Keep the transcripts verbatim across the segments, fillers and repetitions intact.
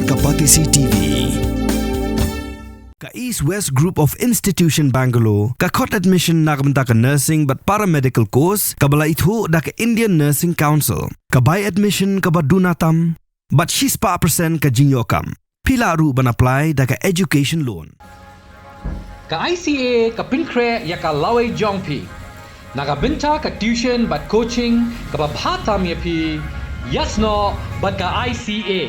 Ka Batesi T V. Ka East West Group of Institution Bangalore ka khot admission na ka bynta ka nursing bad paramedical course kaba la ithuh da ka Indian Nursing Council. Ka bai admission kaba duna tam bad shispah percent ka jingïoh kam. Phi lah ruh ban apply da ka education loan. Ka I C A ka pynkhreh ïa ka lawei jong phi na ka bynta ka tuition bad coaching kaba bha tam ïa phi. Ïasnoh bad ka I C A.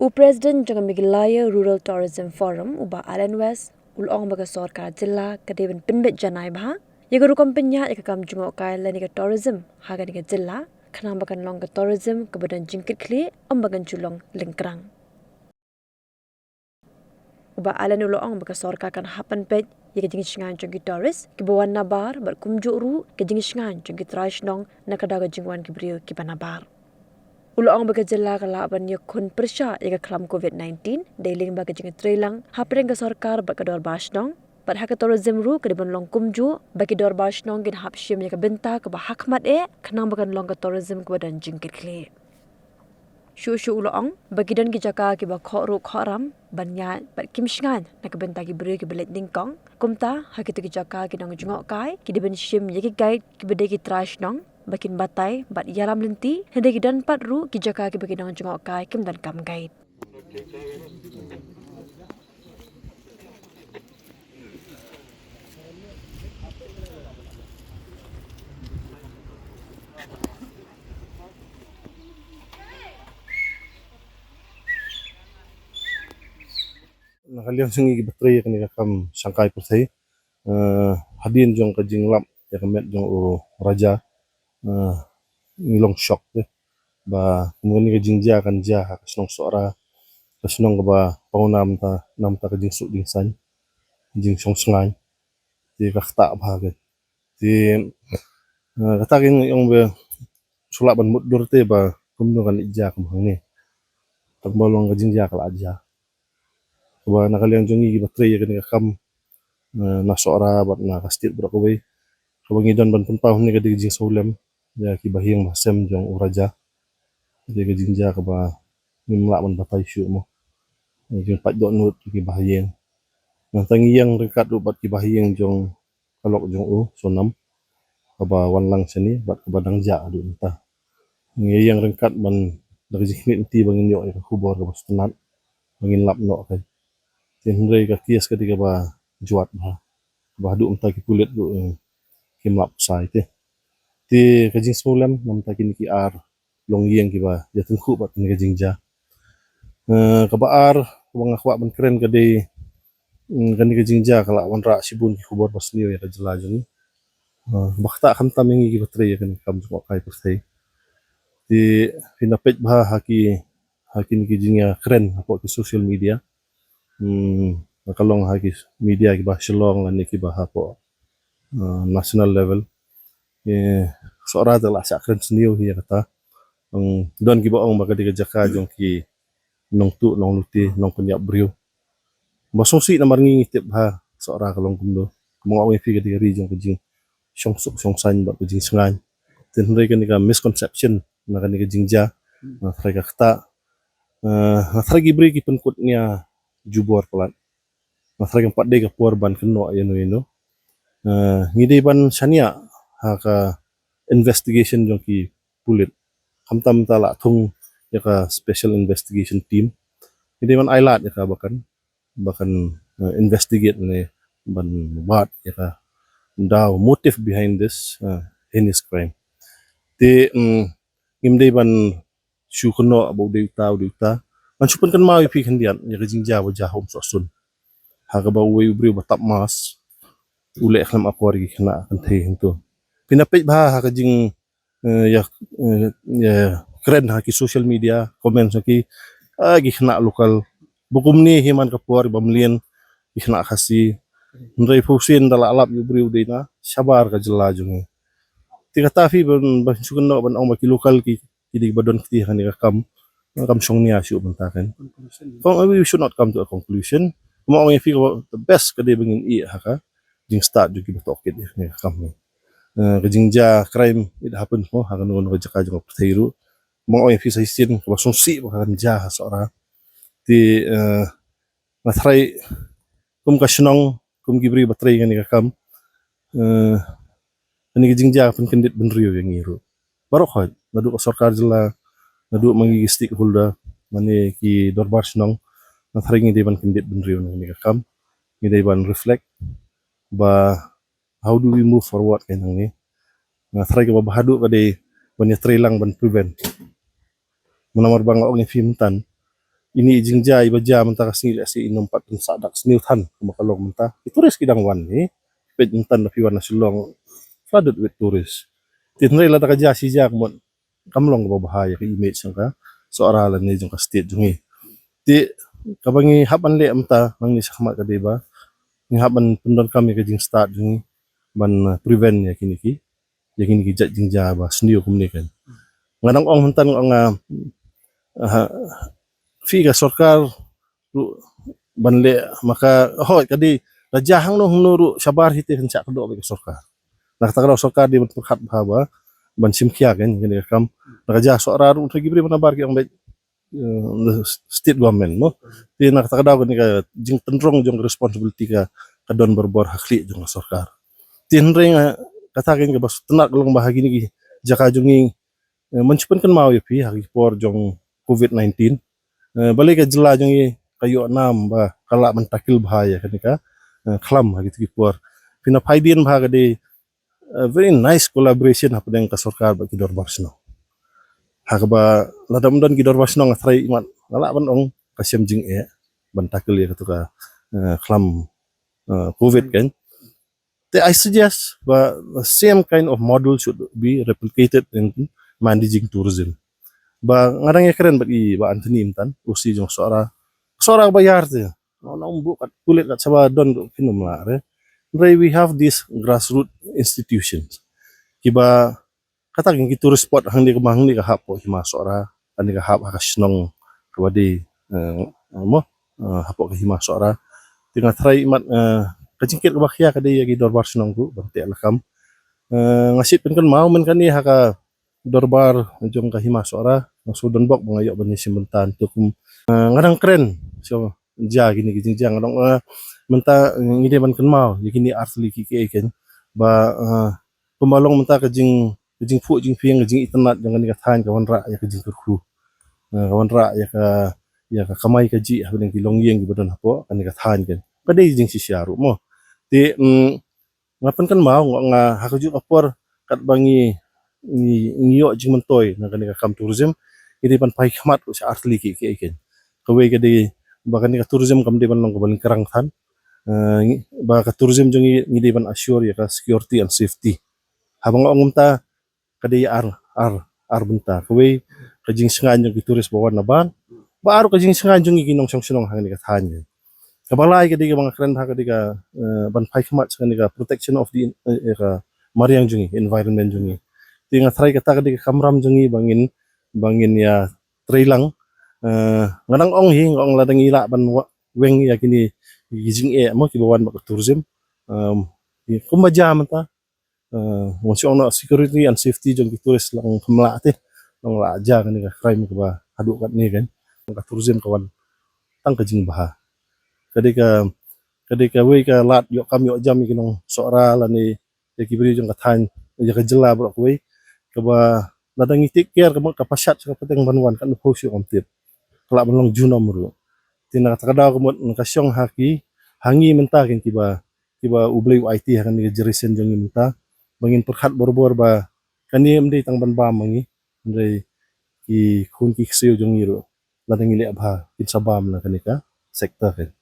U President jong ka Meghalaya Rural Tourism Forum, u Bah Allen West, u la ong ba ka sorkar jylla ka dei ban pynbeit janai bha ïa ka rukom pynïaid ïa ka kam jngohkai lane ka tourism ha kane ka jylla, khnang ba kan long ka tourism kaba don jingkitkhlieh, ym ba kan shu long lyngkrang. U Bah Allen u la ong ba ka sorkar kan hap ban peit ïa ka jingshngaiñ jong ki tourist kiba wan nabar bad kumjuh ruh ka jingshngaiñ jong ki trai shnong na ka daw ka jingwan ki briew kiba nabar. U la ong ba ka jylla ka lah ban ïakhun pyrshah ïa ka khlam covid nineteen, dei lyngba ka jingïatreilang hapdeng ka sorkar bad ka dorbar shnong. Bad ha ka tourism ruh ka dei ban long kumjuh ba ki dorbar shnong kin hap shim ïa ka bynta kaba hakhmat eh, khnang ba kan long ka tourism kaba don jingkitkhlieh. Shuh shuh u la ong ba ki don ki jaka kiba khohruh khohram ban ïaid bad kim shngaiñ na ka bynta ki briew kiba leit nyngkong. Kumta ha kito ki jaka ki nongjngohkai ki dei ban shim ïa ki guide kiba dei ki trai shnong ba kin batai bad ïalam lynti, hynrei ki don pat ruh ki jaka kiba ki nongjngohkai kim donkam guide. Na ka liang jong ngi kiba trei ïa kane ka kam shangkai pyrthei, eh, hadien jong ka jinglap ïa ka met jong u Raja, eh, ngi long shock te ba kum kane ka jingjia kan jia ha ka shnong Sohra, ka shnong kaba paw namta namta ka jingsuk jingsaiñ, jingshong shngaiñ. Te ka ktah bha ka. Te, eh, kata ka ngi ong ba shu lah ban mutdur te ba kumno kan jia kum hangne. Tang ba long ka jingjia ka la jia. Kaba na ka liang jong ngi kiba trei ïa kane ka kam, eh, na Sohra bad na ka state baroh kawei, kaba ngi don ban pynpaw hangne ka dei ka jingsngewlem ïa ki bahaïing bahasem jong u Raja. Ka dei ka jingjia kaba ngim lah ban batai shuh mo. Ka jingpait dohnud ki bahaïing. Nangta ngi ïeng ryngkat ruh bad ki bahaïing jong ka lok jong u Sonam, kaba wan lang shane bad kaba dang jah haduh mynta. Ngi ïeng ryngkat ban da ka jingkhmih lynti ba ngin ïoh ïa ka khubor kaba sngewtynnat ba ngin lap noh ka. Te hynrei ka case ka dei kaba jwat bha, kaba haduh mynta ki pulit ruh, eh, kim lap sai te. Te ka jingsngewlem namta kine ki ar longïing kiba ïatyngkhuh bad kane ka jingjia. Eh, kaba ar kaba nga kwah ban kren ka dei, mm, kane ka jingjia ka la wanrah shibun ki khubor basniew ïa ka jylla jong ngi. Eh, ba ktah khamtam ïa ngi kiba trei ïa kane ka kam jngohkai pyrthei. Te phin da peit bha ha ki, ha kine ki jingïakren hapoh ki social media. Hmm, ka long ha ki media kiba Shillong lane kiba hapoh, eh, national level. Eh, Sohra te la shah kren sniew hi ïa kata. Hmm, don kiba ong ba ka dei ka jaka jong ki nongtuh nonglute nongpynïap briew. Ba sngewsih namar ngi ngi tip bha Sohra ka long kumno. Kumba nga ong ïa phi ka dei ka ri jong ka jingshong suk shong saiñ bad ka jingshngaiñ. Te hynrei kane ka misconception na kane ka jingjia, na tharai ka ktah, eh, na tharai ki briew ki pynkut nia jubor palat. Na tharai kam pat dei ka por ban kynnoh ïano ïano. Eh, ngi dei ban shaniah ha ka investigation jong ki pulit. Khamtam mynta la thung ïa ka special investigation team. Ngi dei ban ailad ïa ka ba kan, ba kan, eh, investigate ne ban wad ïa ka daw motive behind this, eh, heinous crime. Te, mm, ngim dei ban shu kynnoh ba u dei uta, u dei uta. Ngan shu pynkynmaw ïa phi khyndiat ïa ka jingjia ba jia ha Umsohsun. Ha kaba uwei u briew ba tap mask u leh khlem akor ïa ki khynnah kynthei hangto. Phin da peit bha ha ka jing, eh, ïa, eh, ïakren ha ki social media, comment ha ki, ah, ki khynnah local. Ba kumne hi man ka por ba mlien ki khynnah Khasi. Hynrei phi sien da la lap ïa u briew dei na shabar ka jylla jong ngi. Te kata phi ban, ban shu kynnoh ban ong ba ki local ki, ki dei ba don kti ha kane ka kam. Kam shong nia shuh mynta kan. Kong, we should not come to a conclusion. Kumba ong ïa phi ka, the best ka dei ba ngin ïeh ha ka jingstad jong kiba tohkit ïa kane ka kam ni. Eh, ka jingjia crime it happens mo ha kano kano ka jaka jong ka pyrthei ruh. Kumba ong ïa phi sa shisien kaba sngewsih ba kan jia ha Sohra. Te, eh, nga tharai kum ka shnong, kum ki briew ba trei ïa kane ka kam, eh, kane ka jingjia ka pynkyndit bynriew ïa ngi ruh baroh khoit, naduh ka sorkar jylla, naduh ma ngi ki stakeholder, mane ki dorbar shnong. Nga tharai ngi dei ban kyndit bynriew na kane ka kam, ngi dei ban reflect ba how do we move forward, ka nang ni. Nga tharai kaba bha haduh ka dei ban ïa trei lang ban prevent. Namar ba nga ong ïa phi mynta, ine i jingjia iba jia mynta ka sngi, lehse i nym pat pynsah da ka sniewthan kumba ka long mynta. Ki tourist ki dang wan hi. Peit mynta, da phi wan na Shillong, flooded with tourists. Te hynrei lada ka jia shi jia ka mut, kam long kaba bha ïa ka image jong ka Sohra lane jong ka state jong ngi. Te kaba ngi hap ban leh mynta nangne shakhmat ka dei ba ngi hap ban pyndonkam ïa ka jingstad jong ngi ban, uh, prevent ïa kine ki, ïa kine ki jait jingjia ba sniew kumne kan. Nga dang ong mynta, nga ong, uh, uh, phi ka sorkar ruh ban leh, ma ka, hooid, ka dei, la jia hangno hangno ruh shabar hi te kan shah kdew bad ka sorkar. Na kata ka daw sorkar dei ban pyrkhat bha ba ban shim khia kan ïa kane ka kam. La ka jia Sohra ruh, ki briew ba nabar ki ong beit, eh, the state government, mo. Te na kata ka daw kane ka jingtynrong jong ka responsibility ka, ka don barabor ha khlieh jong ka sorkar. Te hynrei nga, kata kan kaba sngewtynnat ka long ba ha kine ki jaka jong ngi, eh, man shu pynkynmaw ïa phi ha ki por jong covid nineteen, eh, balei ka jylla jong ngi ka ïoh nam ba ka lah ban tackle bha ïa kane ka, eh, khlam ha kito ki por. Phin ïa peit bha, ka dei, eh, very nice collaboration hapdeng ka sorkar bad ki dorbar shnong. Ha kaba lada ym don ki dorbar shnong, nga tharai imat nga lah ban ong ka shem jingeh ban tackle ïa kato ka, eh, khlam, eh, covid kan. Te I suggest ba the same kind of model should be replicated in managing tourism. Ba nga dang ïakren bad i Bah Anthony mynta, O C jong Sohra. Sohra ba ïar te, nga ong bun kat pulit kat shaba don ruh kin ym lah re. Hynrei we have these grassroots institutions kiba kata kan ki tourist spot hangne ka, hangne ka hap hapoh Hima Sohra, hangne ka hap ha ka shnong kaba dei, eh, mo, eh, hapoh ka Hima Sohra. Te nga tharai imat, eh, ka jingkit kaba khia ka dei ïa ki dorbar shnong ruh ban teh lakam. Eh, nga shait pynkynmaw mynta kane ha ka dorbar jong ka Hima Sohra, nga shu don bok ba nga ïoh ban ïashim bynta te kum, eh, nga dang kren sha jia kine ki jingjia, nga dang, eh, mynta, eh, ngi dei ban kynmaw ïa kine artylli ki, ki, ki, ba, eh, kumba long mynta ka jing, ka jingphuh jingphieng, ka jingitynnad jong kane ka thaiñ ka wanrah ïa ka jingkyrkhu. Eh, ka wanrah ïa ka, ïa ka kamai kajih hapdeng ki longïing kiba don hapoh kane ka thaiñ kan. Ka dei jingshisha ruh mo. Te, mm, nga pynkynmaw, nga, nga ha kajuh ka por katba ngi, ngi, ngi ïoh jingmyntoi na kane ka kam tourism, ngi dei ban phai khmat ruh sha artylli ki, ki, ki. Kawei ka dei ba kane ka tourism kam dei ban long kaba lyngkhrang than. Eh, ngi, ba ka tourism jong ngi, ngi dei ban assure ïa ka security and safety. Haba nga ong mynta ka dei ar, ar, ar bynta. Kawei ka jingshngaiñ jong ki tourist ba wan na bar, ba ar ka jingshngaiñ jong ngi ki nongshong shnong hangne ka thaiñ. Kaba lai ka dei kaba nga kren ha ka dei ka, eh, ban phai khmat sha kane ka protection of the, eh, ka mariang jong ngi, environment jong ngi. Te nga tharai kata ka dei ka kamram jong ngi ba ngin, ba ngin ïa trei lang. Eh, nga dang ong hi, nga ong lada ngi lah ban wa-, weng ïa kine ki jingeh mo kiba wan bad ka tourism. Em, kumba jia mynta, eh, wan shu ong na security and safety jong ki tourist la ong kam lah te, la ong la jia kane ka crime kaba haduh katne kan. Ka tourism ka wan tang ka jingbha. Ka dei ka, ka dei kawei ka lad ïoh kam ïoh jam ïa ki nong Sohra lane ïa ki briew jong ka thaiñ, ïa ka jylla baroh kawei. Kaba lada ngi take care, kaba ka pashat sha ka pateng ban wan, katno phew shuh ngam tip. Ka lah ban long junom ruh. Te na kata ka daw ka mut nga shong ha ki, ha ngi mynta kin kiba, kiba U Blei u aiti ha kane ka generation jong ngi mynta, ba ngin pyrkhat barabor ba kane ym dei tang ban bam ma ngi, hynrei ki khun ki ksiew jong ngi ruh, lada ngi leh bha, kin sa bam na kane ka sector kan.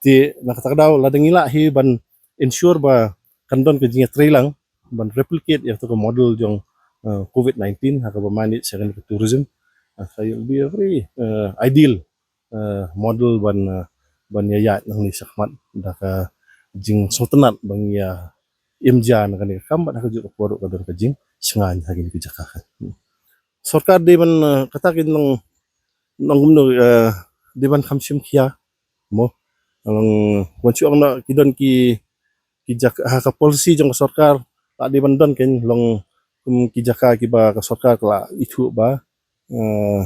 Te na kata ka daw lada ngi lah hi ban ensure ba kan don ka jingïatreilang ban replicate ïa kato ka model jong, eh, covid nineteen ha kaba manage ïa kane ka tourism. Ah, so it'll be a very, eh, ideal, eh, model ban, eh, ban ïa ïaid nangne shakhmat da ka jingsngewtynnat ba ngi ïa im jia na kane ka kam, bad ha kajuh ka por ruh ka don ka jingshngaiñ ha kine ki jaka kan. Sorkar dei ban, eh, kata ki nong, nong kumno, eh, dei ban kham shim khia mo. Long wan shu ong na ki don ki, ki jaka ha ka policy jong ka sorkar, la dei ban don kan long kum ki jaka kiba ka sorkar ka la ithuh ba, eh,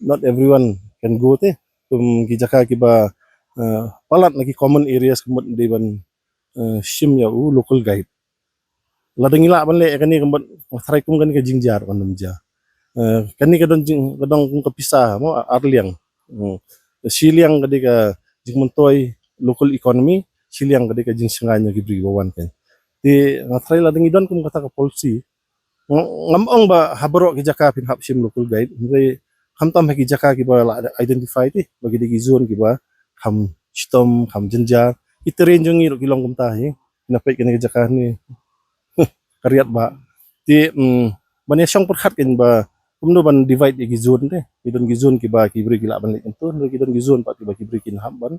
not everyone can go te. kum ki jaka kiba, eh, palat na ki common areas kumut dei ban, eh, shim ïa u local guide. Lada ngi lah ban leh ïa kane kumut, nga tharai kum kane ka jingjia kan ym jia. Eh, kane ka don jing, ka don kum ka pisa mo, ar liang. Hmm. Shi liang ka dei ka jingmyntoi local economy, shi liang ka dei ka jingshngaiñ ïa ki briew ba wan kan. Te nga tharai lada ngi don kum kata ka policy, nga, ngam ong ba ha baroh ki jaka phin hap shim local guide, hynrei khamtam ha ki jaka kiba la identify te, ba ki dei ki zone kiba kham shitom, kham jynjar. Ki terrain jong ngi ruh ki long kumta hi. Nga peit kane ka jaka ni, ka riat ba. Te, mm, ban ïa shong pyrkhat kan ba kumno ban divide ïa ki zone te. Ki don ki zone kiba ki briew ki lah ban leh kumto, hynrei ki don ki zone pat kiba ki briew kin hap ban